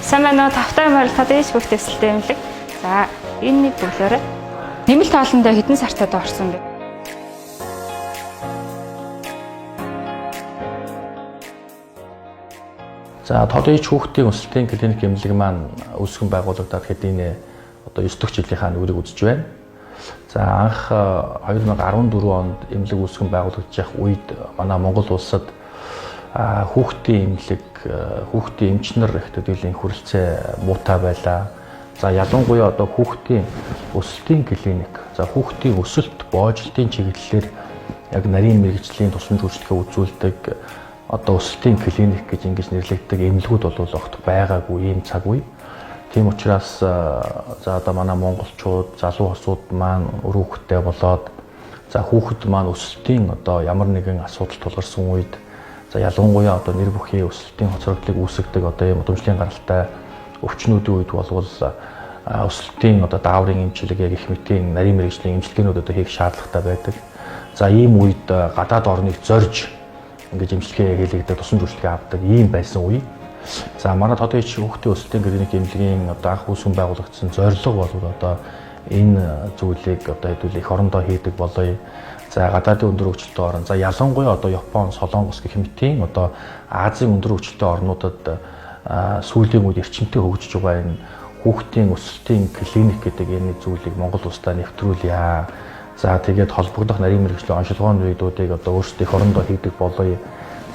Сайн байна уу? Тавтай морил тодын ич хүүхдээ өсөлттэй эмнэлэг. За, энэ нэг бөглөөрэй. Нэмэлт хоолндоо хэдэн сартай доо орсон бэ? За, тодын ич хүүхдийн өсөлтийн клиник эмнэлэг маань үүсгэн байгуулагдаад хэдийнэ одоо 9 дахь жилийнхаа нүрийг үзэж байна. За, анх 2014 онд эмнэлэг үүсгэн байгуулагдчих үед манай Монгол улсад хүүхдийн эмнэлэг, хүүхдийн эмчнэр их төдийлөн хүрэлцээ муутай байлаа. За, ялангуяа одоо хүүхдийн өсөлтийн клиник, за хүүхдийн өсөлт боожилтын чиглэлээр яг нарийн мэргэжлийн тусламж үйлчилгээ үзүүлдэг одоо өсөлтийн клиник гэж ингэж нэрлэгддэг эмнэлгүүд бол огт байгаагүй ийм цаг үе. Тийм учраас за одоо манай монголчууд, залуу хосууд маань үр хүүхэдтэй болоод за хүүхэд маань өсөлтийн одоо ямар нэгэн асуудал тулгарсан үед за ялангуяа одоо нэр бүхий өсөлтийн хоцрогдлыг үүсгэдэг одоо ийм удамшлын гаралтай өвчнүүдийн үед болвол өсөлтийн одоо дааврын эмчилгээ гэх мэтийн нарийн мэргэжлийн эмчилгээнүүд одоо хийх шаардлагатай байдаг. За ийм үед гадаад орныг зорж ингэж эмчилгээ хийлэгдэг, тусламж үйлчилгээ авдаг ийм байсан үе. За манай тодын ич хүүхдийн өсөлтийн клиник эмнэлгийн одоо анх үүсгэн байгуулагдсан зорилго бол одоо энэ зүйлийг одоо хэдүүл эх орондоо хийдэг болъё. За гадаадын өндөр хөгжилтэй орн, за ялангуяа одоо Япон, Солонгос гэх мэтийн одоо Азийн өндөр хөгжилтэй орнуудад сүүлийн үед эрчимтэй хөгжиж байгаа энэ хүүхдийн өсөлтийн клиник гэдэг энэ зүйлийг Монгол улсдаа нэвтрүүлье. За тэгээд холбогдох нарийн мэргэжлийн оншилгооны одоо өөрсдөө эх орондоо хийдэг болъё.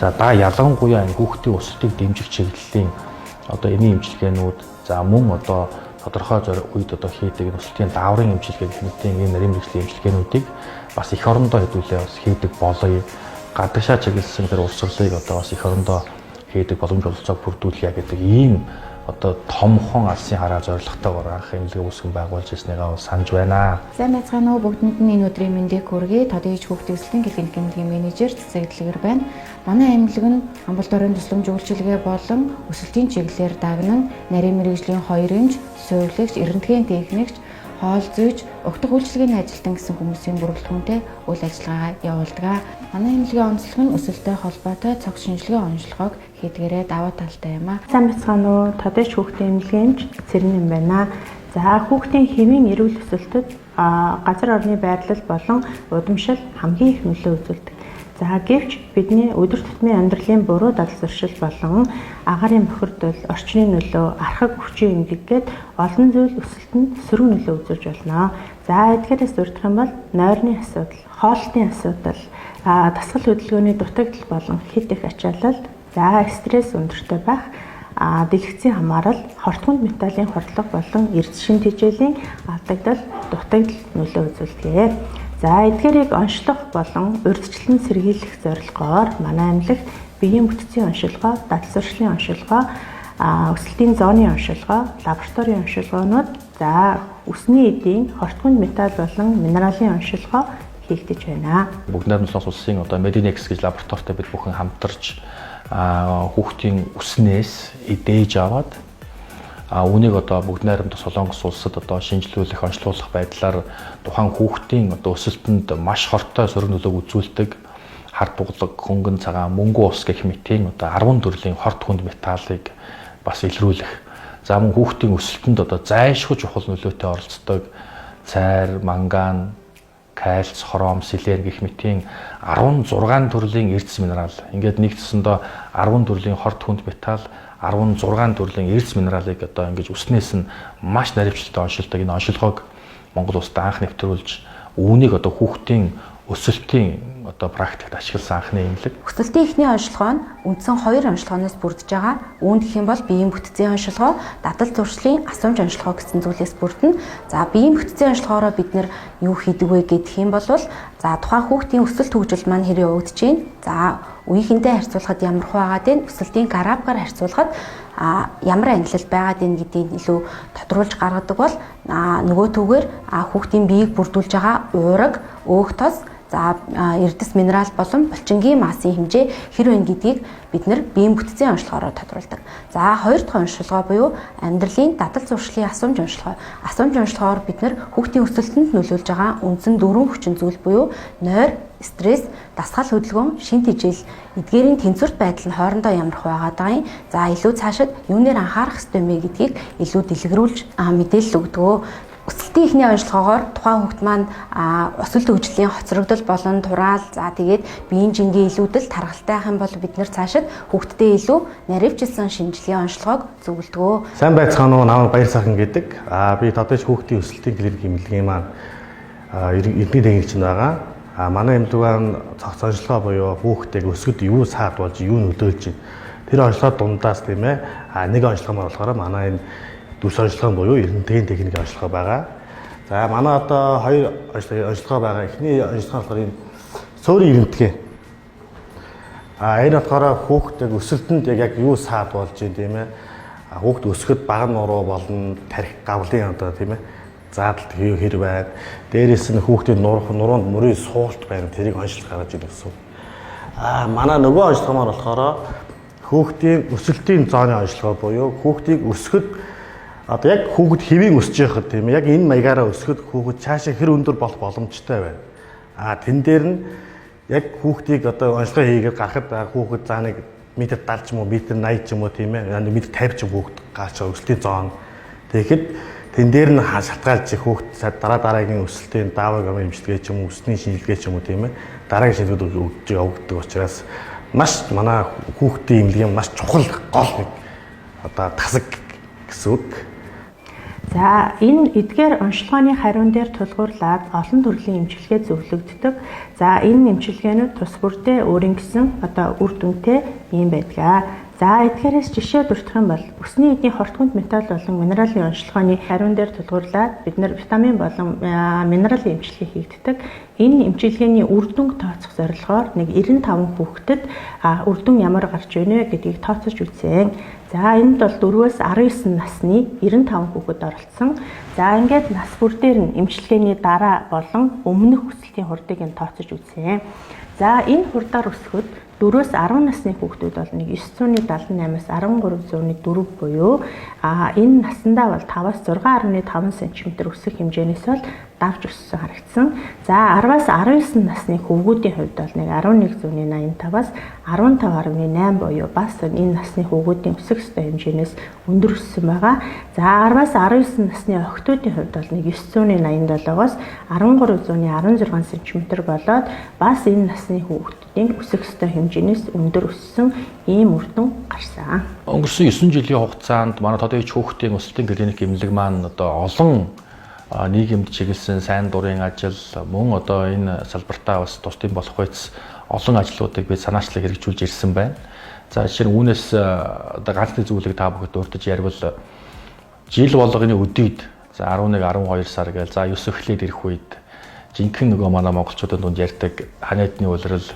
За да ялангуяа энэ хүүхдийн өсөлтийг дэмжих чиглэлийн одоо эмийн эмчилгээнүүд, за мөн одоо тодорхой үед одоо хийдэг өсөлтийн дааврын эмчилгээ гэх мэтийн энэ нарийн мэргэжлийн эмчилгээнүүдийг бас эх орондоо хэдүүлээ бас хийдэг болъё. Гадагшаа чиглэсэн тэр урсгалыг одоо бас эх орондоо хийдэг боломж ололцоог бүрдүүлье гэдэг ийм одоо томхон алсын хараа зорилготойгоор анх эмнэлэг үүсгэн байгуулж ирснийг санаж байна. Сайн байцгаана уу, бүгдэнд нь энэ өдрийн мэндийг хүргэе. Тодын ич хүүхдийн өсөлтийн клиник эмнэлгийн менежер Цэцэглэгэр байна. Манай эмнэлэг нь амбулаторийн тусламж үйлчилгээ болон өсөлтийн чиглэлээр дагнан нарийн мэргэжлийн 2 эмч, сувилагч, эрдэнэтгэн техникч, хоол зүйч, угтах үйлчилгээний ажилтан гэсэн хүмүүсийн бүрэлдэхүүнтэй үйл ажиллагаа явуулдаг. Манай эмнэлгийн онцлог нь өсөлттэй холбоотой цогц шинжилгээ онцлогоог хийдгээрээ давуу талтай юм аа. Сайн байцгаана уу? Тодын ич хүүхдийн эмнэлгийн эмч Цэрэн юм байна. За хүүхдийн хэвийн эрүүл өсөлтөд газар орны байрлал болон удамшил хамгийн их нөлөө үзүүлдэг. За гэвч бидний өдөр тутмын амьдралын буруу дадал зуршил болон агаарын бохирдол, орчны нөлөө, архаг хүчин эмгэг гээд олон зүйл өсөлтөнд сөрөг нөлөө үзүүлж болно. За эдгээрээс дурдах юм бол нойрны асуудал, хоолтын асуудал, дасгал хөдөлгөөний дутагдал болон хэд их ачаалал, за стресс өндөртэй байх, дэлгэцийн хамаарал, хорт хүнд металлын хордлого болон эрдэс шин тэжээлийн алдагдал, дутагдал нөлөө үзүүлдэг. За эдгээрийг онцлох болон урьдчилан сэргийлэх зорилгоор манай эмнэлэг биеийн бүтцийн оншилгоо, дадал зуршлын оншилгоо, өсөлтийн зооны оншилгоо, лабораторийн оншилгоонууд, за үсний эдийн, хорт хүнд металл болон минералын оншилгоо хийгдэж байна. Бүгд найрамдах Солонгос улсын одоо Medinex гэж лабораторитой бид бүхэн хамтарч хүүхдийн үснээс эдээж аваад үүнийг одоо бүгд найрамдах Солонгос улсад одоо шинжилүүлэх, онцлуулах байдлаар тухайн хүүхдийн одоо өсөлтөнд маш хортой сөрөг нөлөөг үзүүлдэг хар буглаг, хөнгөн цагаан, мөнгөн ус гэх мэтийн одоо 10 төрлийн хорт хүнд металлыг бас илрүүлэх. За мөн хүүхдийн өсөлтөнд одоо зайлшгүй чухал нөлөөтэй оролцдог цайр, манган, кальц, хром, селен гэх мэтийн 16 төрлийн эрдэс минерал. Ингээд нэгдсэндээ 10 төрлийн хорт хүнд металл, 16 төрлийн эрдэс минералыг одоо ингэж үснээс нь маш наривчлалтай оншилдог энэ оншилгоог Монгол улсад анх нэвтрүүлж үүнийг одоо хүүхдийн өсөлтийн одоо практикт ашигласан анхны эмнэлэг. Өсөлтийн эхний оншилгоо нь үндсэн хоёр оншилгооноос бүрдэж байгаа. Үүнд гэх юм бол биеийн бүтцийн оншилгоо, дадал зуршлын асуумж оншилгоо гэсэн зүйлээс бүрдэнэ. За биеийн бүтцийн оншилгоороо бид нэр юу хийдэг вэ гэх юм бол за тухайн хүүхдийн өсөлт хөгжил маань хэр явагдаж байна. За үеийнхэнтэй харьцуулахад ямар хуу байгаад байна? Өсөлтийн графикаар харьцуулахад ямар ангилал байгаад байна гэдгийг илүү тодруулж гаргадаг бол нөгөө түүгээр хүүхдийн биеийг бүрдүүлж байгаа уураг, өөх тос, за эрдэс минерал болон булчингийн массын хэмжээ хэр байна гэдгийг бид нэр биеийн бүтцийн онцлогоороо тодруулдаг. За хоёр дахь онцлогоо буюу амьдралын дадал зуршлын асуумж онцлогоо. Асуумж онцлогоор бид нэр хүүхдийн өсөлтөнд нөлөөлж байгаа үндсэн дөрвөн хүчин зүйл буюу нойр, стресс, дасгал хөдөлгөөн, шин тэжээл эдгээрийн тэнцвэрт байдал нь хоорондоо ямарх байгаад байгаа юм. За илүү цаашид юунээр анхаарах ёстой юм бэ гэдгийг илүү дэлгэрүүлж мэдээлэл өгдөг. Өсөлтийн эхний онцлогоогоор тухайн хүүхд маань өсөлт хөгжлийн хоцрогдол болон тураал, за тэгээд биеийн жингийн илүүдэл таргалтай байх юм бол бид нэр цаашид хүүхдтэй илүү наривчилсан шинжилгээ онцлогоог зөвлөдөг. Сайн байцгаана уу? Намайг Баяр сайхан гэдэг. Би Тодорч хүүхдийн өсөлтийн клиник эмнэлгийн маань эрдэнэ техникч нь байгаа. Манай эмнэлэг маань цогц онцлогоо буюу хүүхдийг өсгөд юу саад болж юу нөлөөлж байна. Тэр онцлогоо дундаас тийм нэг онцлогоо маань болохоор манай энэ дүрс онцлогоо буюу эрдэнэ техникийн онцлогоо байгаа. За манай одоо хоёр онцлогоо байгаа. Эхний онцлогоо болохоор энэ суурийн эрдэнэ. Энэ болохоор хүүхдэд өсөлтөнд яг юу саад болж байна тийм Хүүхд өсөхөд бага нуруу болон тархи гавлын одоо тийм заадалт хэр байна. Дээрээс нь хүүхдийн нуруунд мөрийн суулт байна. Тэрийг онцлог гаргаж ирнэ гэсэн. Манай нөгөө онцлогоо маань болохоор хүүхдийн өсөлтийн зооны онцлогоо буюу хүүхдийг өсөхөд одоо яг хүүхэд хэвийн өсөж байхад тийм яг энэ маягаараа өсөхөд хүүхэд цаашаа хэр өндөр болох боломжтой байна. Тэн дээр нь яг хүүхдийг одоо онцлогоо хийгээд гарахад хүүхэд заа нэг метр 70 ч юм уу, метр 80 ч юм уу тийм метр 50 ч юм хүүхэд гарч байгаа өсөлтийн зоон. Тэгэхэд тэн дээр нь шалтгаалж хүүхд дараа дараагийн өсөлтийн даавыг амын эмчилгээ ч юм уу, өсний шинжилгээ ч юм уу тийм дараагийн шинжилгээд өгж явагддаг учраас маш манай хүүхдийн эмнэлгийн маш чухал гол нэг одоо тасаг гэсэн үг. За энэ эдгээр онцлогооны хариун дээр тулгуурлаад олон төрлийн эмчилгээ зөвлөгддөг. За энэ эмчилгээнүүд тус бүрдээ өөрийн гэсэн одоо үр дүнтэй ийм байдаг. За эдгээрээс жишээ дурдах юм бол өсний эдний хорт хүнд металл болон минералын онцлогооны хариун дээр тулгуурлаад бид нэр витамин болон минералын эмчилгээ хийгддэг. Энэ эмчилгээний үр дүнг тооцох зорилгоор нэг 95 хүүхдэд үр дүн ямар гарч байна вэ гэдгийг тооцож үзсэн. За энд бол 4-өөс 19 насны 95 хүүхэд оролцсон. За ингээд нас бүр дээр нь эмчилгээний дараа болон өмнөх өсөлтийн хурдыг нь тооцож үзсэн. За энэ хурдаар өсөхөд 4-өөс 10 насны хүүхдүүд бол нэг 978-аас 13.4 буюу энэ насандаа бол 5-аас 6.5 см өсөх хэмжээнээс бол давж өссөн харагдсан. За 10-аас 19 насны хөвгүүдийн хувьд бол нэг 11.85-аас 15.8 буюу бас энэ насны хөвгүүдийн өсөх ёстой хэмжээнээс өндөр өссөн байгаа. За 10-аас 19 насны охидуудын хувьд бол нэг 987-оос 13.16 см болоод бас энэ насны хүүхдүүдийн өсөх ёстой хэмжээнээс өндөр өссөн ийм үр дүн гарсан. Өнгөрсөн 9 жилийн хугацаанд манай Тодорч хүүхдийн өсөлтийн клиник эмнэлэг маань одоо олон нийгэмд чиглэсэн сайн дурын ажил мөн одоо энэ салбартаа бас тусдын болох байц олон ажлуудыг бид санаачлаг хэрэгжүүлж ирсэн байна. За жишээ нь үүнээс одоо ганц нэг зүйлийг та бүхэнд дурдж яривал жил болгоны өдийд за 11 12 сар гээл за 9 эхлээд ирэх үед жинхэнэ нөгөө манай монголчуудын дунд ярьдаг ханиадны улирал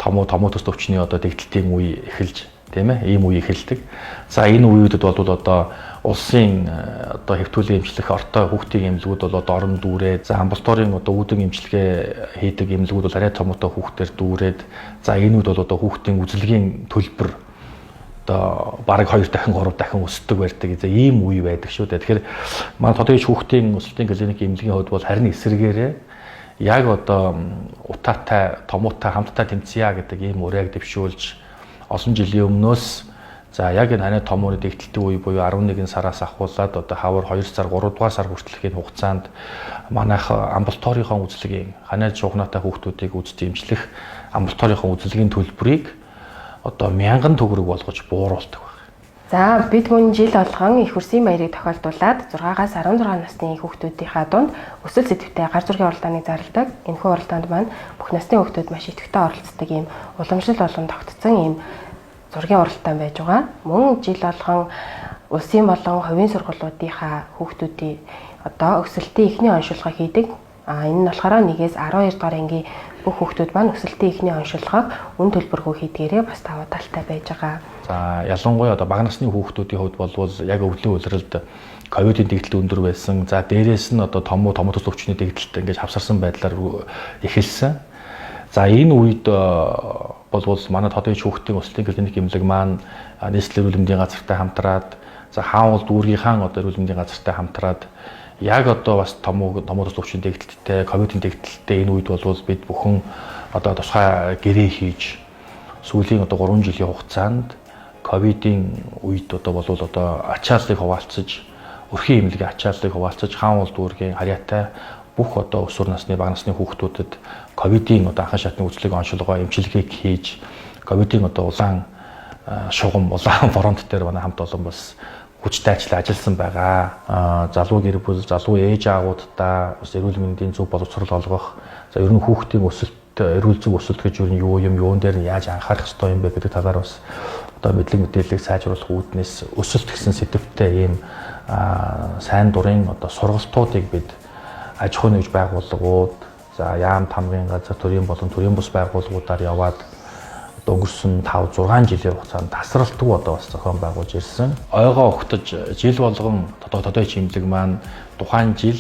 томуу төс төвчний одоо дэгдэлтийн үе эхэлж тийм ийм үе эхэлдэг. За энэ үеүүдэд бол одоо улсын одоо хэвтүүлийн эмчлэх ортой хүүхдийн эмнэлгүүд бол одоо орон дүүрээ, за амбулаторийн одоо үүдэн эмчилгээ хийдэг эмнэлгүүд бол арай томоотой хүүхдээр дүүрээд, за энэ үед бол одоо хүүхдийн үзлэгийн төлбөр одоо бараг 2 дахин 3 дахин өсдөг байдаг. За ийм үе байдаг шүү дээ. Тэгэхээр манай Тодорч хүүхдийн өсөлтийн клиник эмнэлгийн хувьд бол харин эсрэгээрээ яг одоо утаатай, томуутай хамтдаа тэмцъя гэдэг ийм уриаг дэвшүүлж олон жилийн өмнөөс за яг энэ ханаа томооны дэгдэлтийн үе буюу 11 сараас ахуулаад одоо хавар 2 сар 3 дугаар сар хүртэлхийн хугацаанд манайх амбулаторийнхоо үзлэгийн ханаа шугнаатай хүүхдүүдийг үзэж эмчлэх амбулаторийнхоо үзлэгийн төлбөрийг одоо 1000 төгрөг болгож бууруулдаг байна. За бид мөн жил болгон их хөрсийн баярыг тохиолдуулаад 6-аас 16 насны хүүхдүүдийнхаа дунд өсөл сэдвтэй гар зургийн уралдааныг зарладаг. Энэхүү уралдаанд маань бүх насны хүүхдүүд маш идэвхтэй оролцдог ийм уламжлал болон тогтцсон ийм зургийн уралдаан байж байгаа. Мөн жил болгон улсын болон хувийн сургуулиудынхаа хүүхдүүдийн одоо өсөлтийн эхний оншилгоо хийдэг. Энэ нь болохоор 1-ээс 12 дугаар ангийн бүх хүүхдүүд маань өсөлтийн эхний оншилгоог үн төлбөргүй хийдгээрээ бас давуу талтай байж байгаа. За ялангуяа одоо бага насны хүүхдүүдийн хувьд болвол яг өвлийн улиралд ковидын дэгдэлт өндөр байсан. За дээрээс нь одоо томуу тус өвчний дэгдэлт ингэж хавсарсан байдлаар эхэлсэн. За энэ үед болвол манай Тодорч хүүхдийн өсөлтийн клиник эмнэлэг маань нийслэлийн эрүүл мэндийн газартай хамтраад, за хаан уул дүүргийнхаа одоо эрүүл мэндийн газартай хамтраад Яг одоо бас том том тус өвчин дэгдэлттэй, ковидын дэгдэлттэй энэ үед бол бид бүхэн одоо тусгай гэрээ хийж сүүлийн одоо 3 жилийн хугацаанд ковидын үед одоо болвол одоо ачааллыг хуваалцаж, өрхийн эмнэлгийн ачааллыг хуваалцаж, хаан уул дүүргийн харьяатай бүх одоо өсвөр насны, бага насны хүүхдүүдэд ковидын одоо анхан шатны үзлэг оншилгоо эмчилгээг хийж, ковидын одоо улаан шугам, улаан фронт дээр манай хамт олон бас хүчтэй ажил ажилласан байгаа. Залуу гэр бүл, залуу ээж аавуудаа бас эрүүл мэндийн зөв боловсрол олгох, за ер нь хүүхдийн өсөлт, эрүүл зөв өсөлт гэж юу юу юм, юун дээр нь яаж анхаарах ёстой юм бэ гэдэг талаар бас одоо мэдлэг мэдээллийг сайжруулах үүднээс өсөлт гэсэн сэдэвтэй ийм сайн дурын одоо сургалтуудыг бид аж ахуйн нэгж байгууллагууд, за яам тамгын газар, төрийн болон төрийн бус байгууллагуудаар яваад одоо өнгөрсөн 5 6 жилийн хугацаанд тасралтгүй одоо бас зохион байгуулж ирсэн. Ойгоо угтаж жил болгон тодойч имлэг маань тухайн жил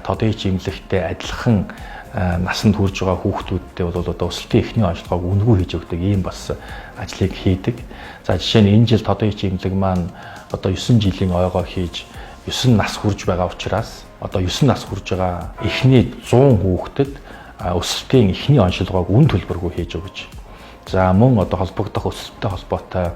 тодойч имлэгтэй адилхан насанд хүрж байгаа хүүхдүүдтэй бол одоо өсөлтийн эхний онцлогоог үнэгүй хийж өгдөг ийм бас ажлыг хийдэг. За жишээ нь энэ жил тодойч имлэг маань одоо 9 жилийн ойгоо хийж 9 нас хүрж байгаа учраас одоо 9 нас хүрж байгаа эхний 100 хүүхдэд өсөлтийн эхний онцлогоог үн төлбөргүй хийж өгч. За мөн одоо холбогдох өсөлттэй холбоотой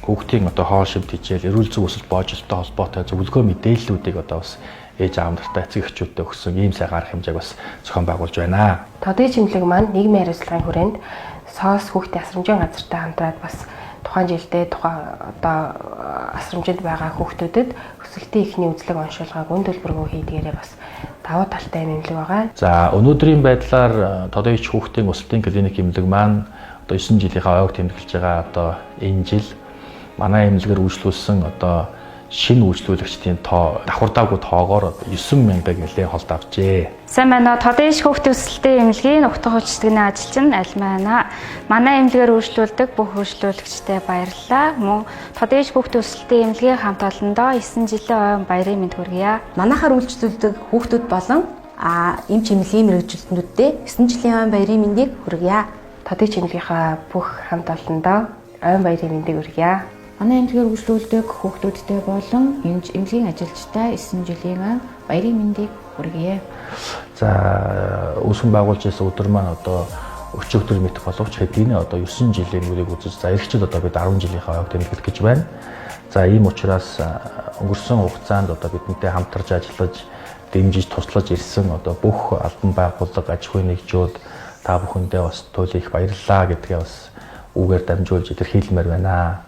хүүхдийн одоо хоол шивд хичээл, эрүүл зүйн өсөлт боожлолттой холбоотой зөвлөгөө мэдээллүүдийг одоо бас ээж аав нартай, эцэг эхчүүдтэй өгсөн ийм сайн арга хэмжээг бас зохион байгуулж байна. Тодын чимлэг маань нийгмийн хариуцлагын хүрээнд СОС хүүхдийн асрамжийн газартай хамтраад бас тухайн жилдээ тухайн одоо асрамжинд байгаа хүүхдүүдэд өсөлтийн эхний үзлэг оншуулгааг үн төлбөргүй хийдгээрээ бас давуу талтай юм эмнэлэг байгаа. За өнөөдрийн байдлаар тодойч хүүхдийн өсөлтийн клиник эмнэлэг маань одоо 9 жилийнхаа ойг тэмдэглэж байгаа. Одоо энэ жил манай эмнэлгээр үйлчлүүлсэн одоо шинэ үйлчлүүлэгчдийн тоо давхардаагүй тоогоор 9,000-ыг нэлээд холд авчээ. Сайн байна уу? Тодын иш хүүхдийн өсөлтийн эмнэлгийн угтах үйлчилгээний ажилчин Альмаа. Манай эмнэлгээр үйлчлүүлдэг бүх үйлчлүүлэгчдэд баярлалаа. Мөн Тодын иш хүүхдийн өсөлтийн эмнэлгийн хамт олондоо 9 жилийн ойн баярын мэнд хүргье. Манайхаар үйлчлүүлдэг хүүхдүүд болон эмч эмнэлгийн мэргэжилтнүүддээ 9 жилийн ойн баярын мэндийг хүргье. Тодын эмнэлгийнхаа бүх хамт олондоо ойн баярын мэндийг хүргье. Манай эмнэлгээр үйлчлүүлдэг хүүхдүүдтэй болон эмч эмнэлгийн ажилчдаа 9 жилийн баярын мэндийг хүргье. За үүсгэн байгуулж ирсэн өдөр маань одоо өчигдөр мэдэх боловч хэдийнэ одоо 9 жилийн нүрийг үзэж, за эх жил одоо бид 10 жилийнхаа ойг тэмдэглэх гэж байна. За ийм учраас өнгөрсөн хугацаанд одоо бидэнтэй хамтарч ажиллаж, дэмжиж, туслаж ирсэн одоо бүх албан байгууллага, аж ахуйн нэгжүүд та бүхэндээ бас туйлын их баярлалаа гэдгээ бас үгээр дамжуулж илэрхийлмээр байна.